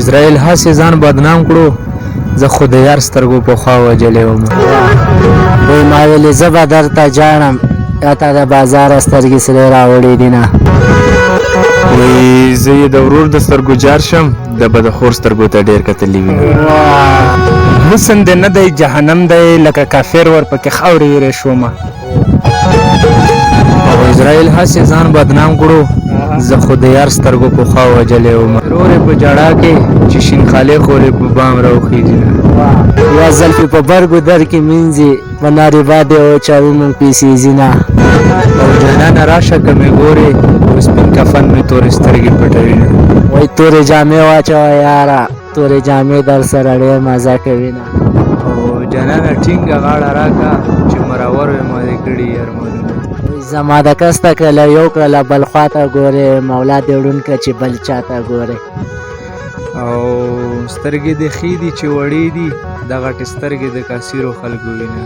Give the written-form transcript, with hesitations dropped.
اسرائیل هسې ځان بدنام کړو، زه خو د یار سترګو په خوا وژلی وم. وای ما ویلې زه به درته ژاړم، یا تا د بازاره سترګې سرې راوړې دي نه. وایي زه یې د ورور د سترګو جار شم، ده به د خور سترګو ته ډېر کتلي وي. حسن دې نه دی جهنم دی، لکه کافر ورپکې خاورې ایرې شومه. او اسرائیل هسې ځان بدنام کړو، زه خو د یار سترګو په خوا وژلی وم. رورې په ژړا کې چې شین خالۍ خورې په بام راوخېژي نه. یا زلفې په برګو در کې مینځي، په نارې باندې وچوي مونږ پیسې ځینه. او جانانه راشه که مې ګورې، په سپین کفن مې تورې سترګې پټوي نه. وای تورې جامې واچوه یاره، تورې جامې در سره ډېر مزه کوي نه. او جانانه ټینګه غاړه راکه، چې مرور وې ما دې کړي ارمانونه. زما د کسته کله یو کله بل خواته ګورې، مولا دې ړوند که چې بل چاته ګورې. او سترګې دې ښې دي چې وړې دي، دا غټې سترګې د کاسیرو خلکو وینه.